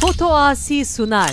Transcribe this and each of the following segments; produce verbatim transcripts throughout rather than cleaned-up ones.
Foto Asi sunar.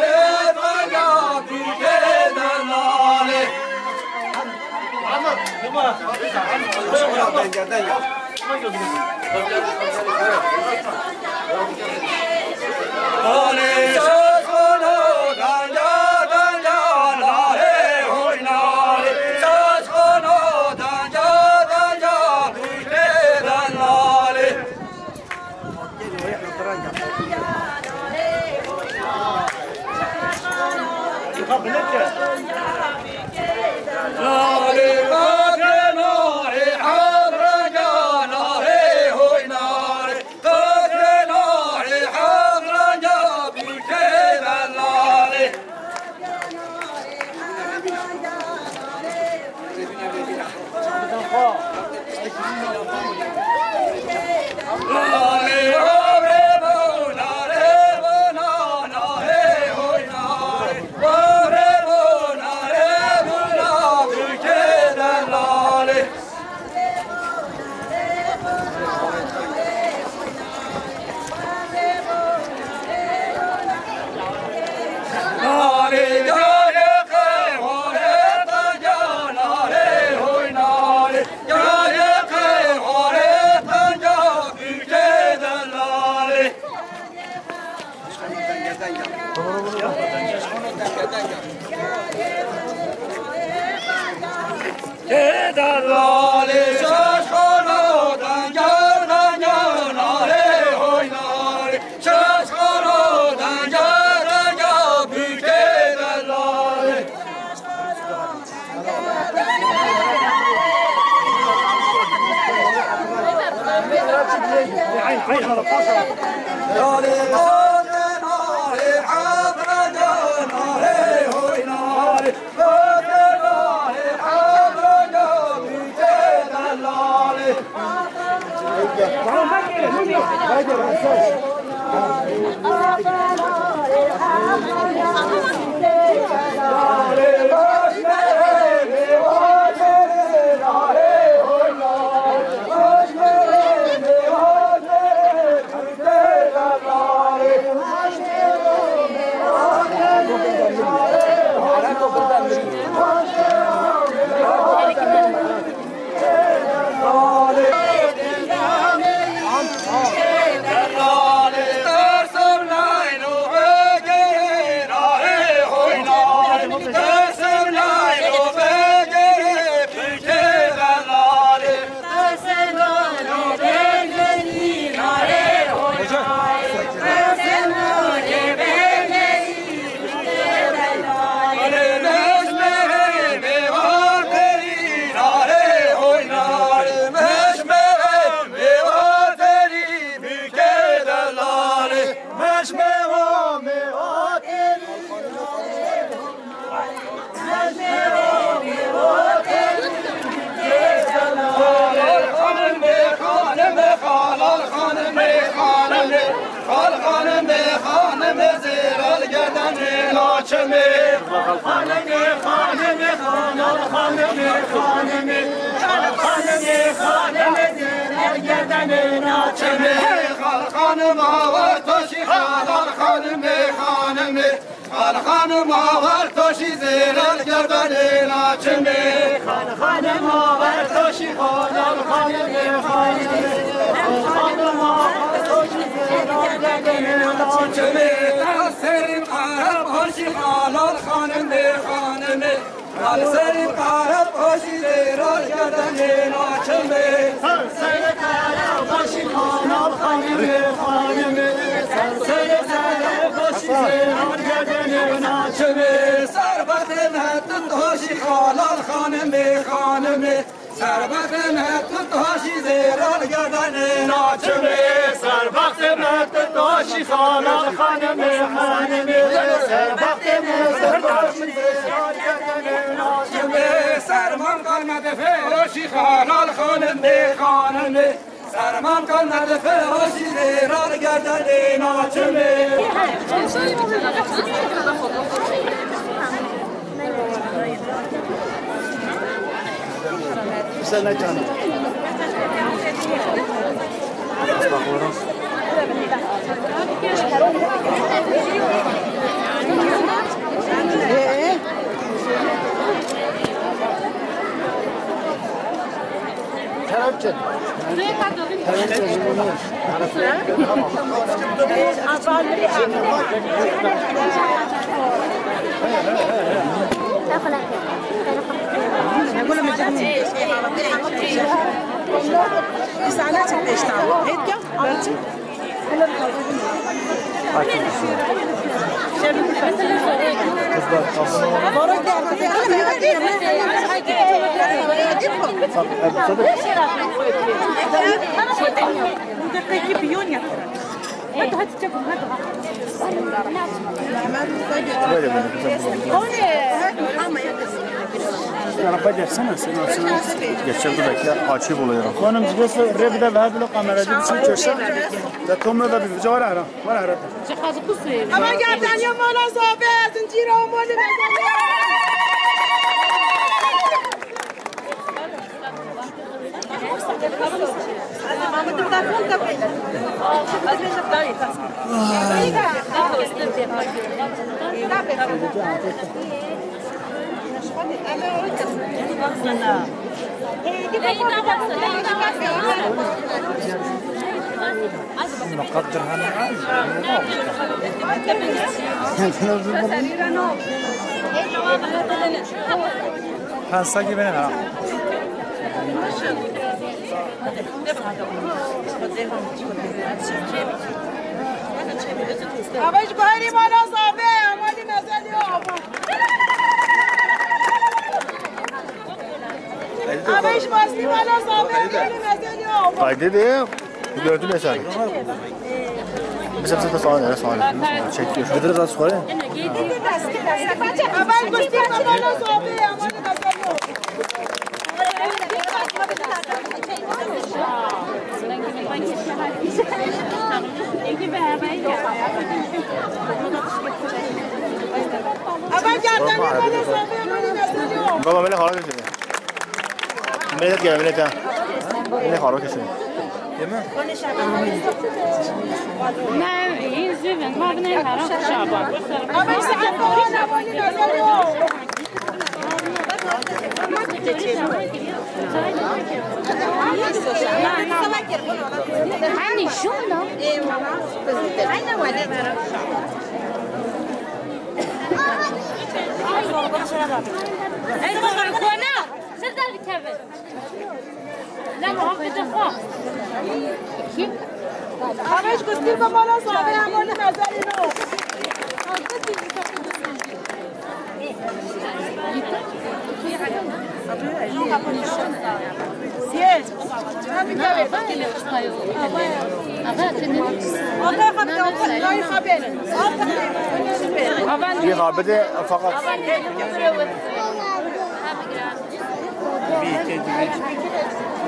Xanimê, xanimê, xanal xanimê, xanimê, xanimê, xanimê, zêrel gerdenê naçimê. Xal xanim awer toşî xalal xanimê, xanimê. Xal xanim awer toşî zêrel gerdenê naçimê. Xal xanim awer toşî xalal xanimê, xanimê. Xal xanim awer toşî zêrel gerdenê naçimê. Serî qereb hoşî xalal xanimê, xanimê. Al serî qereb hoşî zêrel gerdenê naçimê. Serî qereb hoşî xalal xanimê, xanimê. Serî qereb hoşî zêrel gerdenê naçimê. Serbextê me tut hoşî xalal xanimê, xanimê. Serbextê me tu taşî zêral gerdenê naçimê. Serbextê me tu taşî xalal xanimê, xanimê. Serbextê me tu taşî zêral gerdenê naçimê. Serman qal me difê hoşî xalal xanimê, xanimê. Serman qal me difê hoşî zêral gerdenê naçimê. Sen ne canım? Ee? Terapçı. Böyle böyle güzel. Araba geçsene, sen alsana. Geçer, dur bekle, açık oluyor. Hanım, burası revide ve her bir kameracı bir şey çözse. Ya Tom da bir cevara ara. Var ara. Ama gerdanê mala zabe, zincîra û molê me. Ha, sanki beni ha. Ama ji guherî mala zabe, ama di mezelî ava. Ama ji bastî mala zabe, ama di mezelî ava. Kaydı diye gördüm ya sen. Mesela, mesela, sana ne, sana ne? Çekiyor. Gideriz az sonra. Ama ji bastî mala zabe, ama di mezelî ava. Baba, böyle hava geçiyor. Millet gel, millet ha. Millet hava geçiyor. Değil mi? Ne, iyi züven, var ne, her an Şaban. Hani şunda? Hani wale. Ey, baba, kona. Sırda bir kevin. Lan, o bir defa. Kim? Ama hiç gösterme bana, sonra ben onu nazarını. Yıka bir de fakat.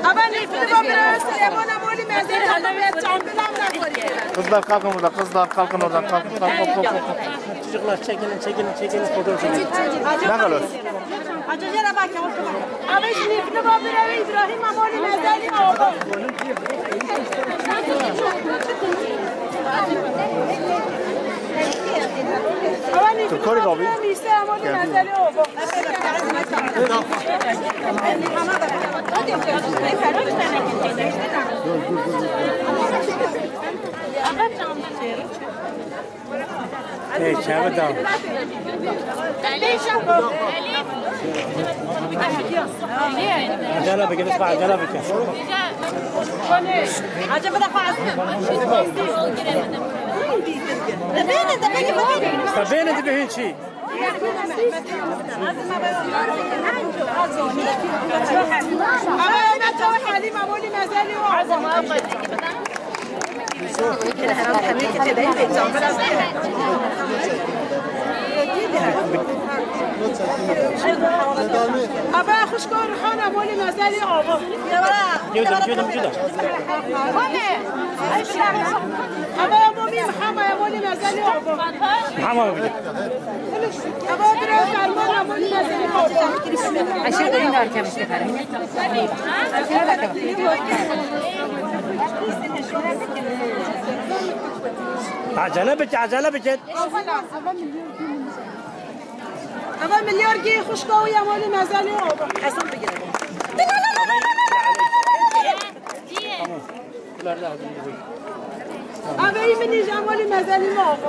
Ama ne bileyim, ben biraz Süleyman'a böyle mezar aldım, ben çantalarımla koyuyorum. Kızlar kalkın buradan, kızlar kalkın oradan, kalkın, kalkın, kalkın, kalkın. Çocuklar çekilin, çekilin, çekilin, fotoğraf çekilin. Ne kadar? Hacı Cenab-ı Hak yavuz kadar. Abi şimdi ne var bir abi İbrahim Amoli Mezeli mi oldu? Abi ne? Dur, Korik abi. Abi İsa Amoli Mezeli oldu. Hey, çavi da. Acele bike, lütfen acele bike. Acaba da fazla. Sabine de behin çi? Ama Mete ve Halime Amoli Mezeli oldu. Abi xwişko Rihan Amoli Mezeli oldu. Cüda, cüda, cüda. Abi Amoli Muhammed Amoli Mezeli oldu. Muhammed abi. Ayşe koyun da arkaya işte. Acele bike, acele bike. Ava milyar gê xwişka wî Amoli Mezeli oldu. Hesen bigire. Abi, iyi mi, Amoli Mezeli mi oldu?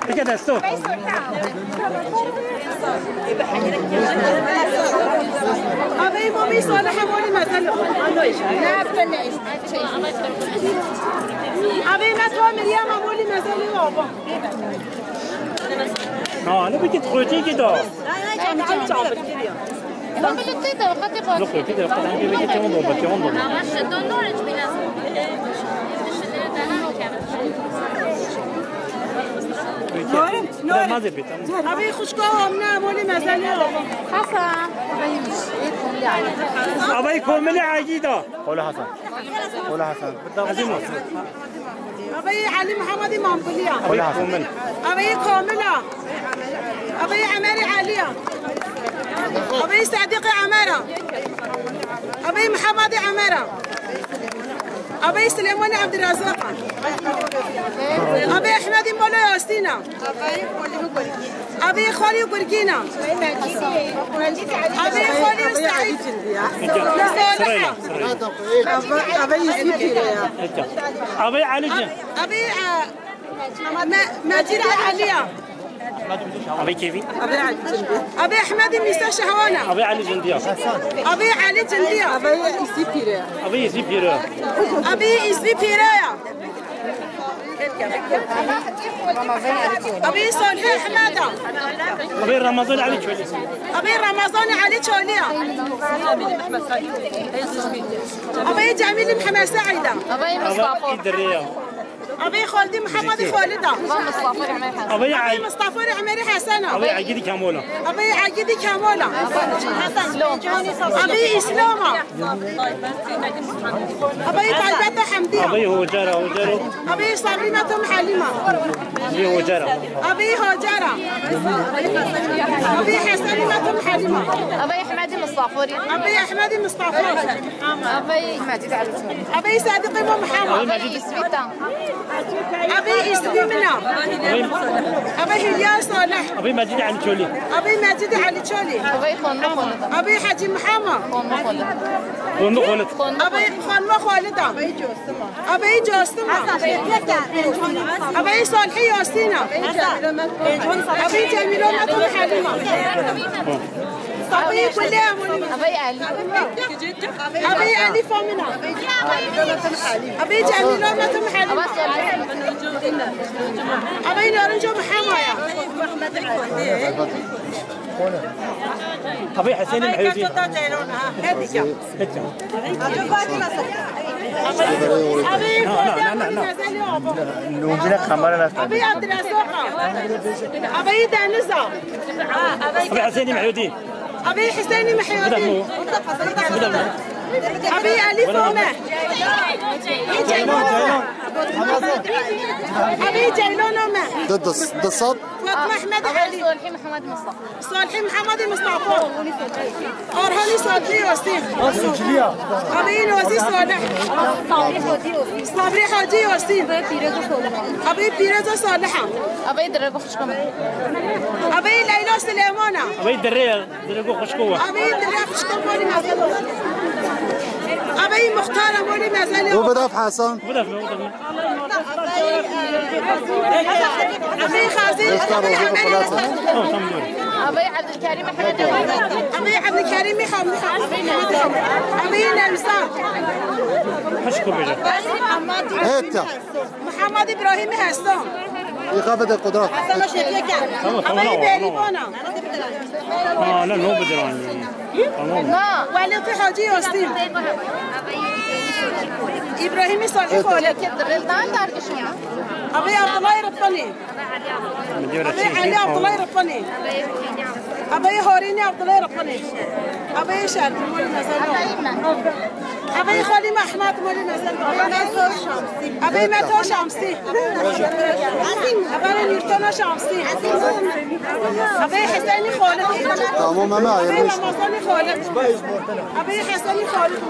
Peki, desto. Abi, iyi mi, Salih Amoli Mezeli? Abi, Metwa Meryem Amoli Mezeli mi oldu? Ha, ne peki, tutuyor ki da? Yok, yok, bir de yok. Tamam, bir, bir, tamam, baba, tamam, baba. Tamam, hadi bir, tamam. Abi, xwişka Amine Amoli Mezeli. Hasan. Abi, komili Agida. Hola Hasan. Hola Hasan. Azim olsun. Abi Ali Muhammed Mambuliya. Hola Hasan. Abi Komila. Abi Emeri Aliya. Abi Sadiq Amera. Abi Muhammed Amera. Abi Süleyman Abdurrazak. Abi Ahmed Molo Yastina. Abi Xali Gurgina. Abi Xali Said. Sırayla, sırayla. Abi, abi ismi Pireya. Abi Ali Cin. Abi, e, Me-, Mecid Aliya. Abi Kevin. Abi Ali Cindi. Abi Ahmed Misa Şahwana. Abi Ali Cindiya. Abi Ali Cindiya. Abi ismi Pireya. Abi ismi Pireya. Abi ismi Pireya. Abi Salih Ahmeda. Abi Ramazan Ali Çoli. Abi Ramazan Ali Çoliya. Abi Cemil Muhammed Saida. Abi Mustafa. Abi Xaldi Muhammed Xalida. Abi Mustafa Ömer Hasan. Abi Mustafa Ömer Hasena. Abi Agidi Kamola. Abi Agidi Kamola. Abi İslama. Abi Taybeta Hamdiya. Abi Hojara, Hojara. Abi Sabrina Tom Halima. Abi Hojara. Abi Hojara. Abi Hasanina Tom Halima. Abi Ahmedi Mustafori. Abi Ahmedi Mustafori. Abi Mecid Ali. Abi Sadiq Imam Muhammad. Abi Mecid. Abi Ismita. Abi Hülya Salih. Abi Mecid Ali Çoli. Abi Mecid Ali Çoli. Abi Xonma Xonma. Abi Hacı Muhammed. Xonma Xonma. Xonma Xonma. Abi Xonma Xolida. Abi Costima. Abi Salhi Yosina. Abi Cemil Omet Halima. Abi Kulli Amuni. Abi Ali. Abi Ali Famina. Abi Cemil Omet Halima. Abi Narinco Muhammaya. Abi Hüseyin Mehudi. Abi Lungine kamera nasıl? Abi Abdurrazak. Abi Deniza. Abi Hüseyin Mehudi. Abi Hüseyin Mehudi. Abi Ali Fome. Abi Ceylan Ömer. Di, di, di sed. Fatma Ahmed Ali. Solhi Muhammed Mustafa. Solhi Muhammed Mustafa. Orhani Solhi Yasin. Abi Nazi Salih. Sabri Hacı Yasin. Abi Pireza Salih. Abi Dirego Xuşkama. Abi Leyla Süleymana. Abi Dirego Xuşkova. Abi Dirego Xuşkova. Abi Muhtar Abi Mezeli. Û bidef Hasan. Abi Xazî. Abi Ebdulkerîm Ehmed. Abi Ebdulkerîm Hamdi. Abi Nevzat. Heta. Muhammed İbrahim Hasan. Îxa bide qudret. Tamam, tamam, Abi tamam. Berîbana. Ha, ne, ne bidiran. Tamam. Welîtî Hacî Yasîn. İbrahîmî Salih Xalid. Abi Abdullah Rıfani. Abi Ali Abdullah Rıfani. Abi Harînî Abdullah Rıfani. Abi Şerbi Mol Mezeli. Abi Xalî Mehmet Mol Mezeli. Abi Meto Şamsî. Abi Nurtona Şamsî. Abi Hüseyinî Xalid. Tamam, Mehmet, Abi ayırmış. Ramazanî Xalid. Abi Hüseyinî Xalid.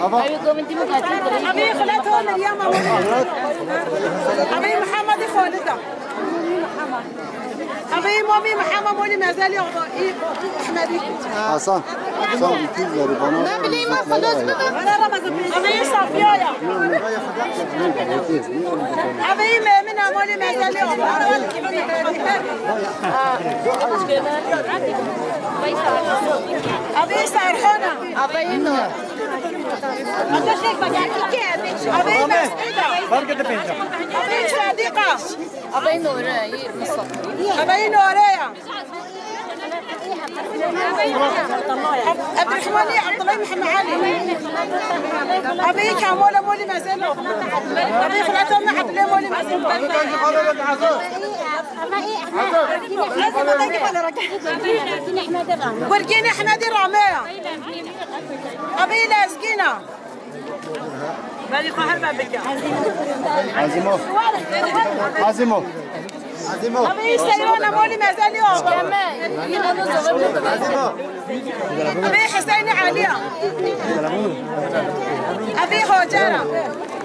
Ava. Abi Xalat Meryem. Abi Muhammedî Xalid. Abi Mamî Muhammed Molî Mezelî. Abi Ehmedî. Hasan. Sen iki yüz lira bana. Ne bileyim, Hasan, özgür. Abi Safiye'ye. Abi Memina Molî Mezelî. Abi Serhana. Abi Nur. Abi Mes'uda. Abi Sadiqa. Abi Nure, iyi, Mustafa. Abi Nure'ye. Abdurrahman, Abdullah, Muhammed Ali. Abi Kamal Molî Mezeli. Abi Xalat Abdullah Molî Mezeli. Gurgîn Ehmedî Rameya. Abi Lezgîna. Belî xwe her me bike. Azimo. Azimo. Azimo. Abi Seyrona Molî Mezelî o. Azimo. Abi Hüseyinî Aliya. Abi Hacera.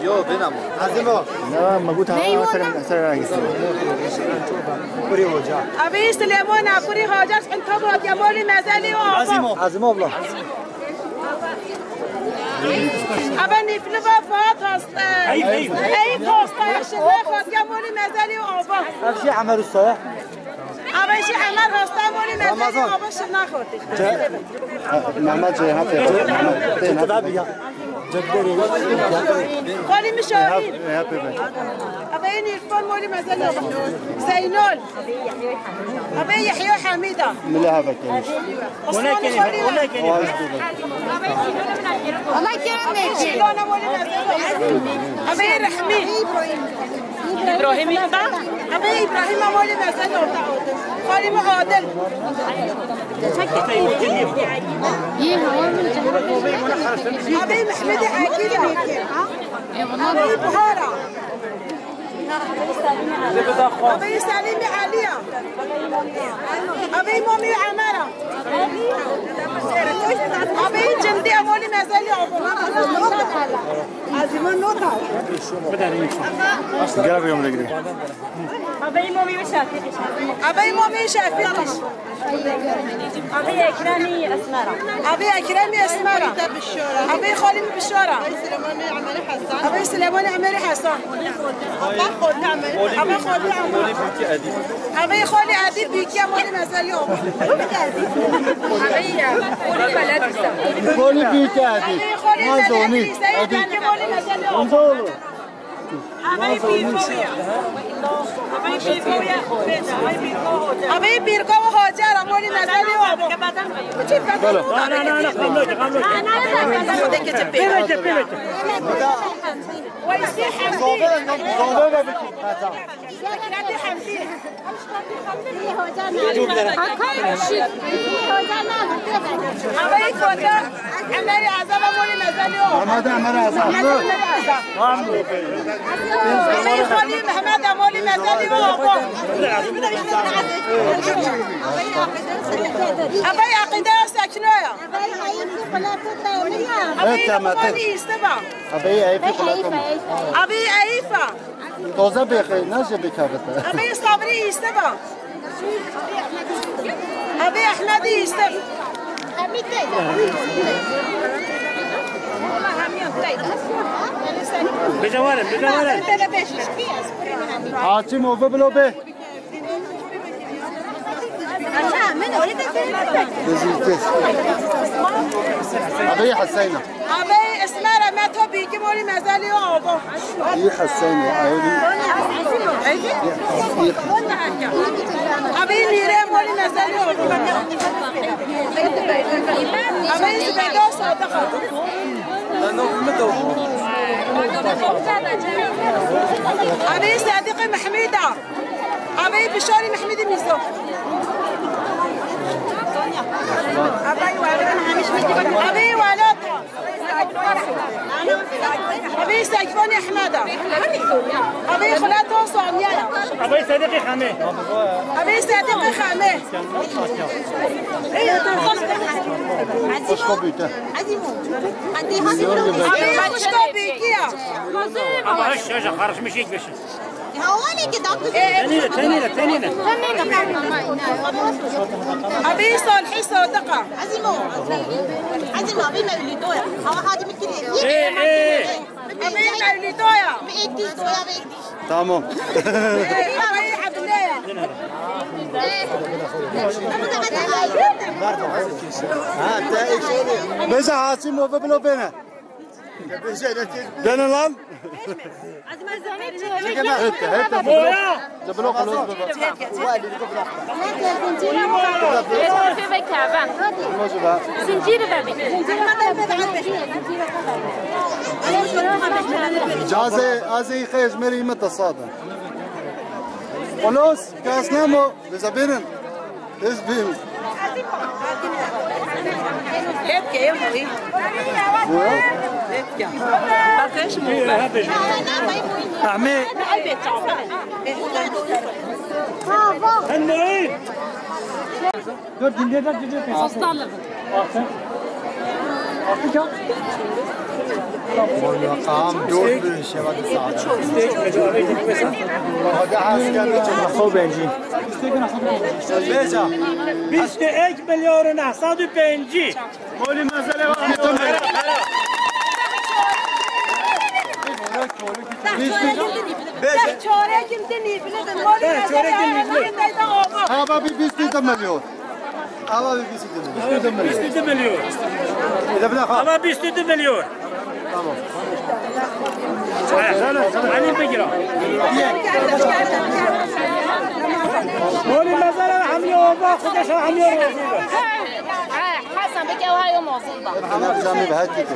Yo, bina mı? Azimo. Ya, me got ha, ser, ser. Kuri hoca. Abi Süleyman Kuri Hacer, sen tabi ya Molî Mezelî o. Azimo. Azimo abla. Abi Nifli ve Fuat hasta. Eyüp, Eyüp. Eyüp hasta, yaşında Fatya Molî Mezelî o. Abi şey Ömer Usta ya. Abi şey Ömer hasta Molî Mezelî Ramazan. Abi şuna koydu. Mehmet Ceyhan. Mehmet Ceyhan. Abi ya. Halim Şahin. Abi Nilüfer Molî Mezelî. Zeynol. Abi Yahya Hamida. Milli hafek. Osman Xalil. Allah kerem versin. Abi Rahmi. İbrahim İkbal. Abi İbrahim Molî Mezelî. Halim Adil. Abi Mehmet Akil. Abi Buhara. Abi Selim Aliya. Abi Momi Amara. Abi Cindi Molî Mezelî. Azîma Nota. Gel bir yoluna gidelim. Abi Momi Şafik. Abi Momi Şafik. Abi Ekremî Esmera. Abi Ekremî Esmera. Abi Xalîm Bişara. Abi Süleyman Emerî Hasan. Abi Xalî Emerî. Abi Xalî Emerî. Abi Xalî Edîb Bîke Molî Mezelî. Abi Xalî Bîke Edîb. Abi Xalî Edîb. Abi Xalî Edîb. Edîb Molî Mezelî. Abi Pîrgo û Hacer Molî Mezelî û abo. Weysî Hemdî. Hadi Hemdî. Abi Koca Emerî Azam Molî Mezelî û abo. Mehmet Emerî Azam. Elê xalî Mehmet Emolî Mezelî û abo. Ebey Aqîde Sekinoya. Ebey Lemani Îstiba. Ebey Eyfî Xulato. Ebey Eyfa. Doze bêxê, ne jê bikevite. Ebey Sabrî Îstiba. Ebey Ehmedî Îstib. Bicawarin, bicawarin. Haçî move bilo bê. Bizî. Ebey Heseyna. Ebey Esmer Emet o bîkim olî Mezelî o abo. Î Heseyna, ayolî. Ebey Nîrem olî Mezelî o abo. Ebey Zibeda Sadiqa. Ebey Sadiqî Mehmûda. Ebey Bişarî Mehmûdî Mîzo. Ebey Welat. Ebey Sekvanî Ehmeda. Ebey Xulato Samiye ya. Ebey Sediqî Xemê. Ebey Sediqî Xemê. Xuşko bîte. Ebey Xuşko bîtiya. Ama hiç şey karışmış hiç bir şey. Tenine, tenine, tenine. Ebey Salihî Sadiqa. Ezîmo. Ezîmo, Ebey Mewlîdo ya. Ama hadi mi kiri. Ê, ê. Ebey Mewlîdo ya. Tamam. Ebey Ebdile ya. Bêje Hasim o bibilo bêne. Bêne lan. Moya! Moya! Zincîrî vebî. Cazê, azê xêz merî me te sade. Olos, kas nemo, bize bêrin. Ez bêm. Hep ke yê moyî. Moya? Hep ke. Kardeş mi? Ahmet. Hep ke. Hem moyî. Dur, dinle, dur, dinle. Aslan. Aslan. Aslan. Tamam, dört bir şey var, sağda. Hadi, aslan. Xo bencî. Bêje. Bîst û yek milyar û neh sed û pêncî. Molî mesele var. Bêje. Hava bir bîst û dört milyon. Hava bir bîst û dört milyon. Bîst û dört milyon. Bir de bir daha. Hava bîst û dört milyon. Tamam. Elî bigira. Molî mezara hemiye ova, Xwedê şa hemiye razî be. He, Hesen, bike ew hayo mozin da. Hemiye bizanî be, her tî.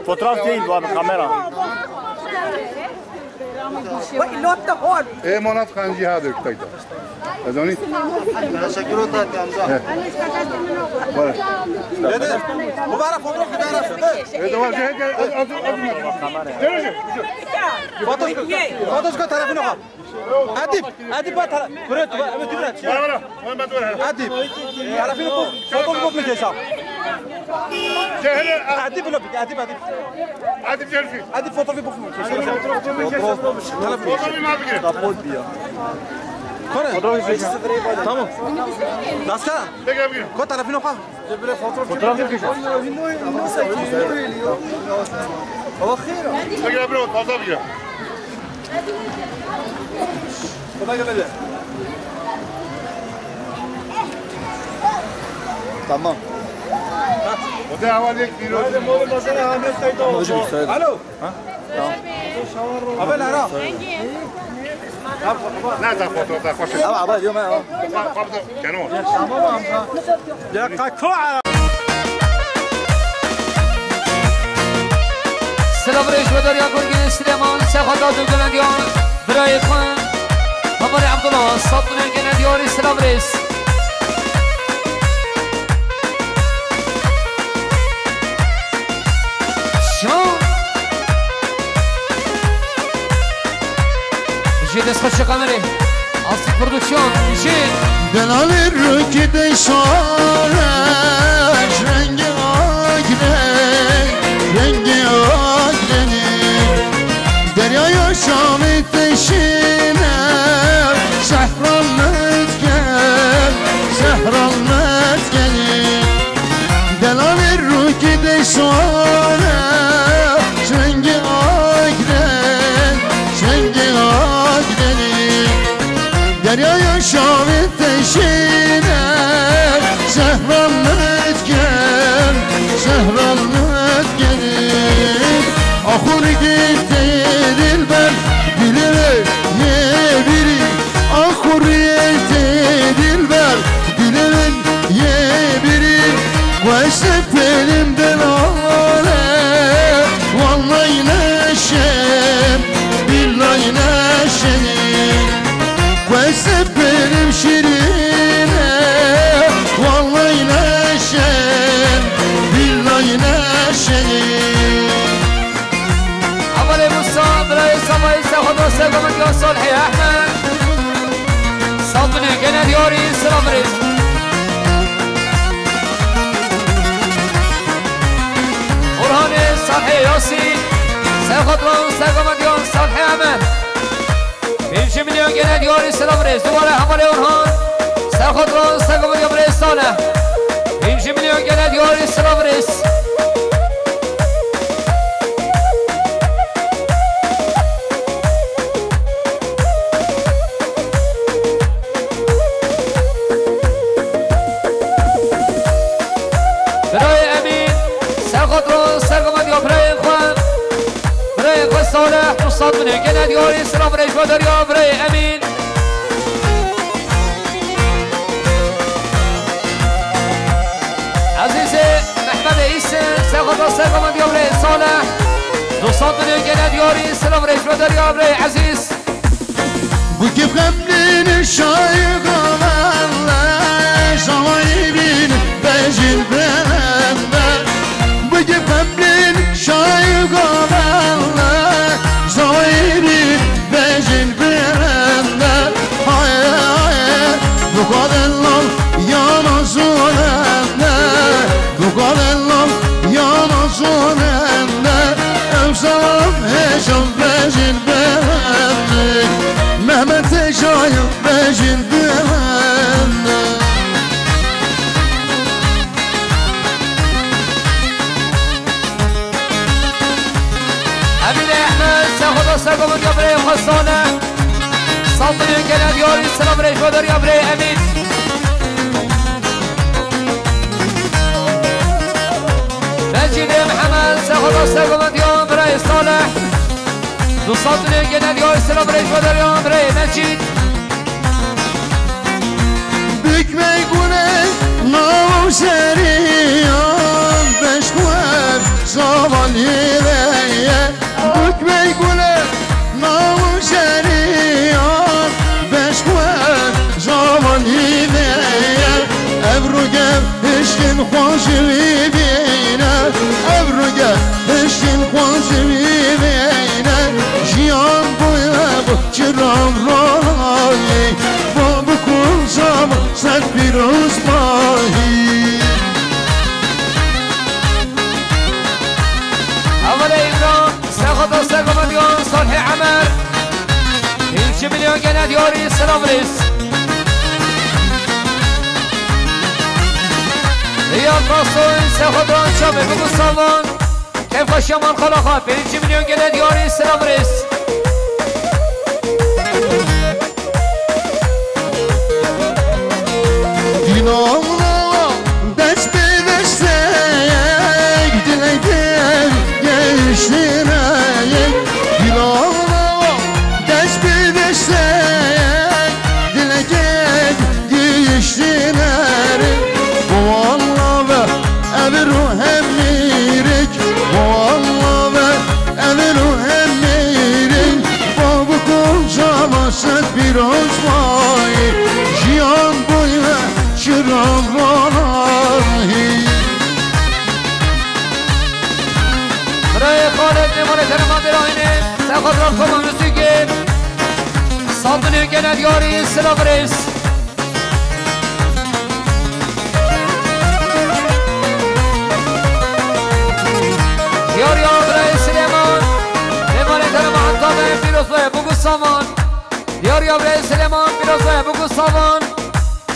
Fotoğraf değil bu abi, kamera. Ê manat qencî ha dök teyda. Ez anî. Teşekkür ederim amca. He. Dede, bu bana fotoğraf bir tane. Ê, devam, şey, gel, az, az, az. Gel, gel, gel. Fotoğraf, fotoğraf tarafına bak. Edip, Edip bak tara-, kure tu bak, Edip bak. Bana, bana, bana, ben dur. Edip, tarafını bu, fotoğrafı bu geçer. Cehre, Edip bile bir, Edip, Edip. Edip gel şu. Edip fotoğrafı bu geçer. Fotoğrafı mı abi gel? Kapot bir ya. Kore? Tamam. Daska. Gel, gel, gel. Ko tarafını bak. Fotoğraf çekiyor. Baba xêr. Gel, gel, bro, fazla bir gel. Baba gel, gel. Tamam. O da hava dek bir olsun. Alo. Ha? Tamam. Abi, ara. Ne zaman fotoğraf da koşuyor? Abi, abi, diyorum ya. Bak, bak, bak, canım. Ya, kalk, kalk. Silav rêj we derya gurgên Silêman, Sexweta Dulgulendiyar, birayê xwe, Hemarê Abdullah, Sabunê Genendiyarî, silav rêz. Jê destxweşê kamerê. Asî Produksiyon. Jê. Delalê rûkî de şareş, rengê agirê, rengê agirê. Deryaya şavê teşîne, şehran mezgên, şehran mezgên. Delalê rûkî de şareş, rengê agirê, rengê agirê. Deryaya şavê teşîne, şehran mezgên, şehran mezgên. Axur gîtê dilber, dilê yê birî. Axur gîtê dilber, dilê yê birî. Wese pelim delale, wallay neşem, billay neşem. Wese pelim şirine, wallay neşem, billay neşem. Hevalê Musa, birayê Savayî, Sexoda, Sergomet ya Salihê Ehmed. Sal binê, gene diyarî, silav rêz. Orhanê Salihê Yasîn, Sexoda, Sergomet ya Salihê Ehmed. Pêncî milyon gene diyarî, silav rêz. Dubare hevalê Orhan, Sexoda, Sergomet ya birayê Salih. Pêncî milyon gene diyarî, silav rêz. Birayê Emîn, Sexoda, Sergomet ya birayê xwe. Birayê xwe Salih, du sed milyon gene diyarî, silav rêz ve derya birayê Emîn. Ezîzê Mehmedê Îsin, Sexoda, Sergomet ya birayê Salih. Du sed milyon gene diyarî, silav rêz ve derya birayê Ezîz. Bûkî xemlîn şayî gavan le, şawayî bîn bejîn belende. Bûkî xemlîn şayî gavan le, şawayî bîn bejîn belende. Haye, haye, bu kadar lal yana zulende. Bu kadar lal yana zulende. Ev zaman heyecan bejîn belende. Mehmet Tejay'ın bejin diwende. Emîn Ehmed, Sexoda, Sergomet ya birayê xwe Salih. Sal milyon gene diyarî, silav rêz ve derya birayê Emîn. Mecîdê Mihemed, Sexoda, Sergomet ya birayê Salih. Du sed milyon gene diyarî, silav rêz ve derya birayê Mecîd. Bükmey gule nav seriyan beşkuer zavalî veye. Bükmey gule nav seriyan beşkuer zavalî veye. Evruge hişkin xwajivî bîne, evruge hişkin xwajivî bîne. Jiyan bûye bu Çiran ronayî, bo bikûn zama ser pîroz bahî. Hevalê Îmran, Sexoda, Sergomet ya Salihê Emer. Pêncî milyon gene diyarî, silav rêz. Ya Rasoy, Sexoda, çavê bigu savan. Keyfxweşiya malxala xwe, pêncî milyon gene diyarî, silav rêz. Dînana dest bi desteyek, dilekê gehiştineyek. Dînana dest bi desteyek, dilekê gihiştîne rê. Walla ve ev ruhem mîrik, walla ve ev ruhem mîrik. Bo bikûn zama ser pîroz vayî, jiyan bûye çiran ronahî. Birayê Xalid, mêvanê Kerema Dêrayînê, Sexoda, Koma Muzîkê. Gene diyarî silav rêz. Diyarî ya birayê Silêman. Mêvanê te re mehetab e, pîroz be, bû savan. Diyarî ya birayê Silêman, pîroz be, bû savan.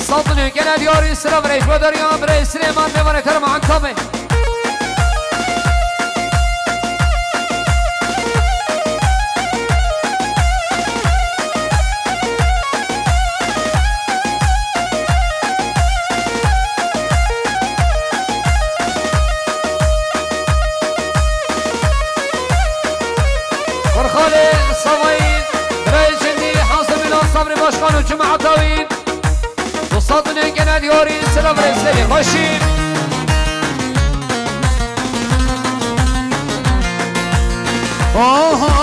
Saldinê gene diyarî silav rêz. Ve dariya birayê Silêman, mêvanê te re mehetab e. Qurxalê Savayî, birayê Cendî, Hasimîna Sabrî Başkan û cemaeta wî. Dostatine gene diyarî silav rêz, serê xweşî. Oho.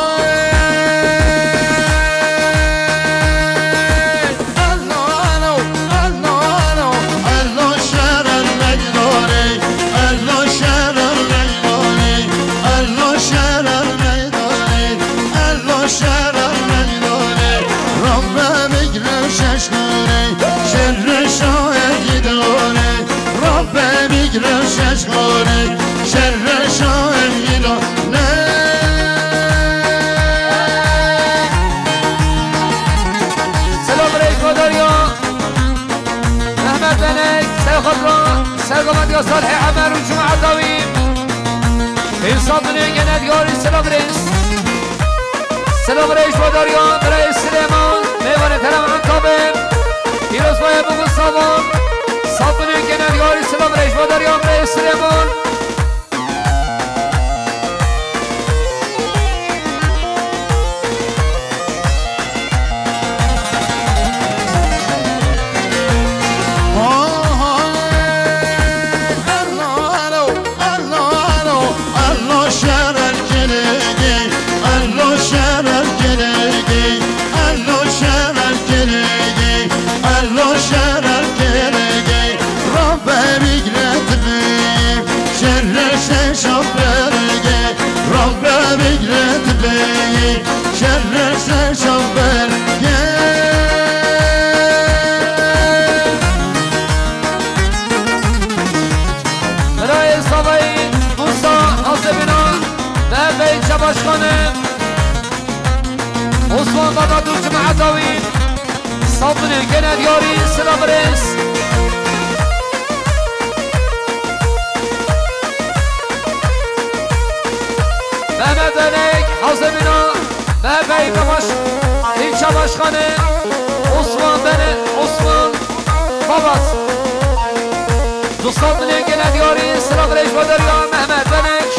Selam rêz ve dariya. Mehmet Benek, Seyxotra, Sergomet ya Salih Emer û cemaeta wî. Hêsa binê gene diyarî silav rêz. Silav rêz ve dariya, birayê Silêman, mêvanê te re mehetab e. Pîroz baye bû savan. Saldinê gene diyarî silav rêz ve dariya, birayê Silêman. Birayê Savayî Musa Hasebîna, Mehmet Bey Çabaşkanı, Osman Baba Dulçu Mehetawi, Sabunê gene diyarî silav rêz. Mehmet Benek, Hazemîna, Mehmet Bey Babaş, ilçe başkanı, Osman Bene, Osman Babas. Dostan dilê gele diyarî, silav rêj ve deriya Mehmet Benek.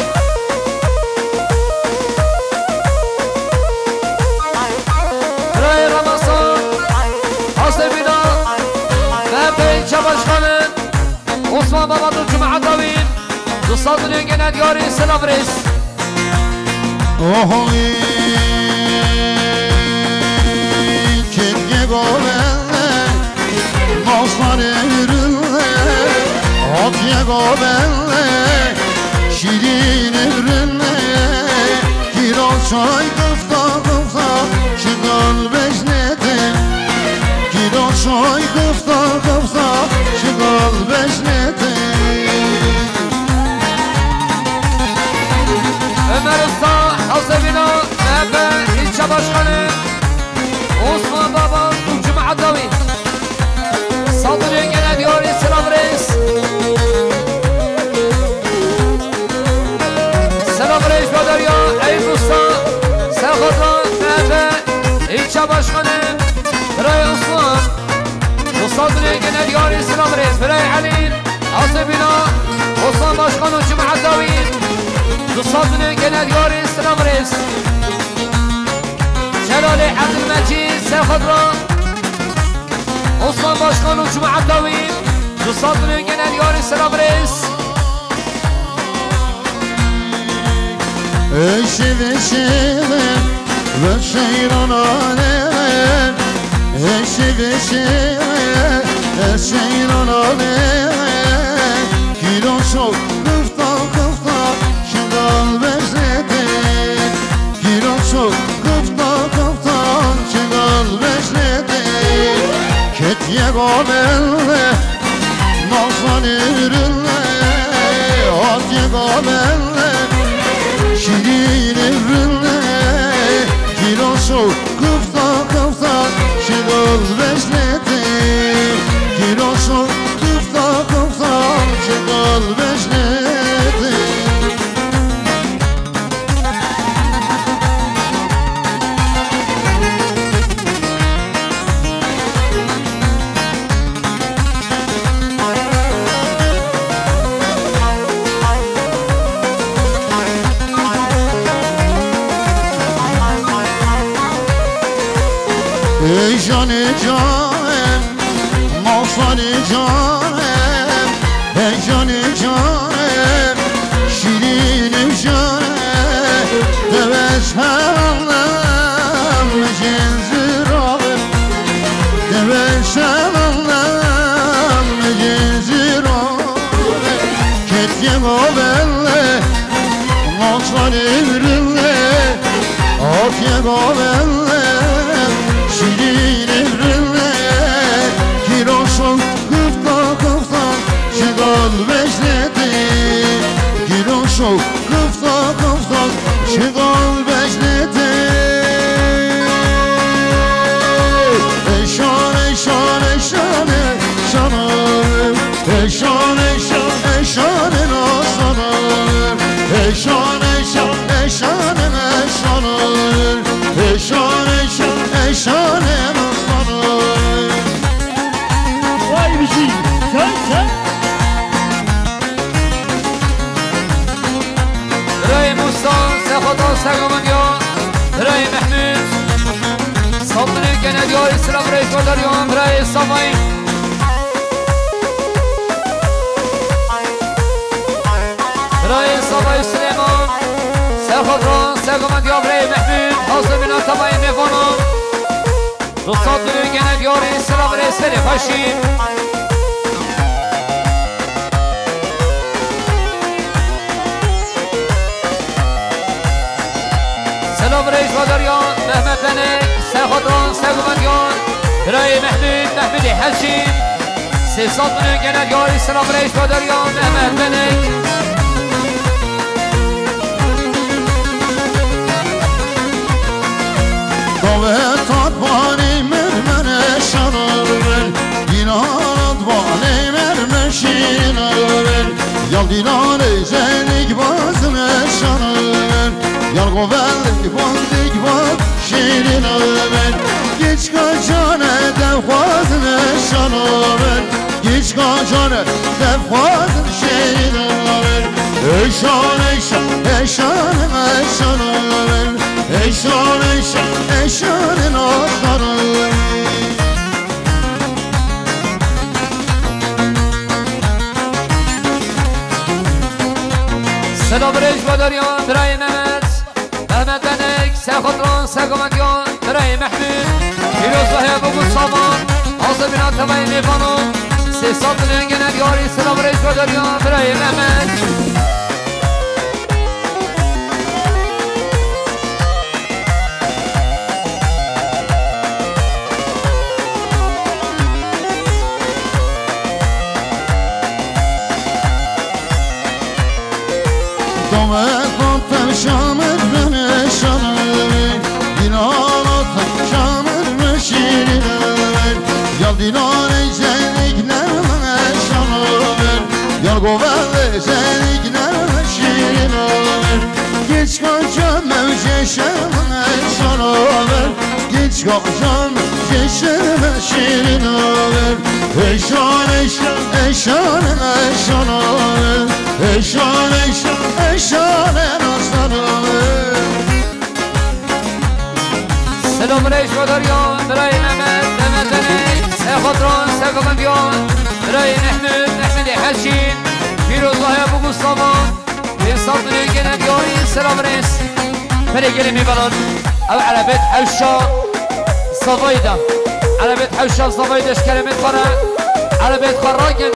Birayê Ramazan, Hazemîna, Mehmet Bey ilçe başkanı, Osman Baba tu cemaeta wî, dostan dilê gele diyarî, silav rêj. Ohoy, kenge govelle, maslar evrildi, hatiye govelle, şirin evrildi, kiral çay kıfta kıfta, şigal beşnedi, kiral çay kıfta kıfta, şigal beşnedi. Ömer Usta, Hazebîna, M H P ilçe başkanı, Osman Baba, Gulcum Adawi. Saldırıya gelen diyarî, silav rêj. Silav rêj ve deriya, Eyüp Usta, Serhatlan, M H P ilçe başkanı, Biray Osman. Dostan dilê gele diyarî, silav rêj. Biray Elî, Hazebîna, Osman Başkan û cemaeta wî. Dostan dilê gele diyarî, silav rêj. Şelalê Ebdulmecîd, Seyxotra, Osman Başkan û cemaeta wî. Dostan dilê gele diyarî, silav rêj. Eşi veşi ve şeyran aleme, eşi veşi ve şeyran aleme, kilo çok kıfta kıfta şigal beşledi, kilo çok kıfta kıfta şigal beşledi. Gavelle, Nazan evrinle, Hatice Gavelle, Şirin evrinle, Kiloşo kıfta kıfta, Şidol beşleti, Kiloşo kıfta kıfta, Şidol beşleti. Ey canê canê, Mafalê canê, ey canê canê, şîrînê canê, deveş hevalem cenzîrave, deveş hevalem cenzîrave, ketiye gavelle, Mafalê evrinle, Hatice gavelle, şîrînê evrinle, Kiloşo kıfta kıfta, Şidol beşleti, Kiloşo kıfta kıfta, Şidol beşleti. Eşan, eşan, eşan, eşan, eşan, eşan, eşan, eşan, eşan, eşan, eşan, eşan, eşan, eşan, eşan, eşan. Vay bizi, sen, sen. Birayê Musa, Sexotan Segomendiya, birayê Mehmûd, Sabunê Genediya, Îslam Reis Badaryan, birayê Savayî. Birayê Savayî Silêman, Sexotan Segomendiya, birayê Mehmûd, hazir bîna tevayê mêvanan. Dostlar, dilê gene diyarî, silav rêz, serê xweşî. Silav rêz, Badariyan, Mehmet Benek, Serxotan, Serguvendiyan, birayê Mehmûd, Mehmûdê Hecî. Sê sed milyon gene diyarî, silav rêz, Badariyan, Mehmet Benek. Davet hat banê min, min şanabin. Dînarat banê min, min şînabin. Yal dînanê zenik baz min şanabin. Yal govelê bandik baz şînabin. Geçka cane dev xwaz min şanabin. Giçka can, defxwazin şehîd bin. Eşan, eşan, eşan, eşan bin. Eşan, eşan, eşan, eşan bin. Selam reis Badariyan, birayê Mehmet. Mehmet Benek, Serxotan, Sergovendiyan, birayê Mehmûd, Pîrozbahê Bûk û Saman, hazir bîna tevayê mêvanan, sê sed milyon gene diyarî, silav rêz Badariyan, birayê Mehmet. Damet xwe tev şamir bine şanir, dînana tev şamir meşînir. Yal dînanê zenik nermine şanir, yal govelê zenik nerme şînir. Geçka cem ew ceşe mine şanir. Giç gavjan ceşeme şirin aver. Eşan, eşan, eşan, eşan aver. Eşan, eşan, eşan, en aslan aver. Selam reis Badariyan, birayê Mehmet, Mehmet Benek, Serxotan, Sergovendiyan, birayê Mehmûd, Mehmûdê Hecî, Pîrozbahê Bûk û Saman. Pênc sed milyon gene diyarî, selam reis. Berê gelê mêvanan. Ew erebet hewşa zavayî de. Erebet hewşa zavayî de ji keremê xwe re. Erebet xwe rakin,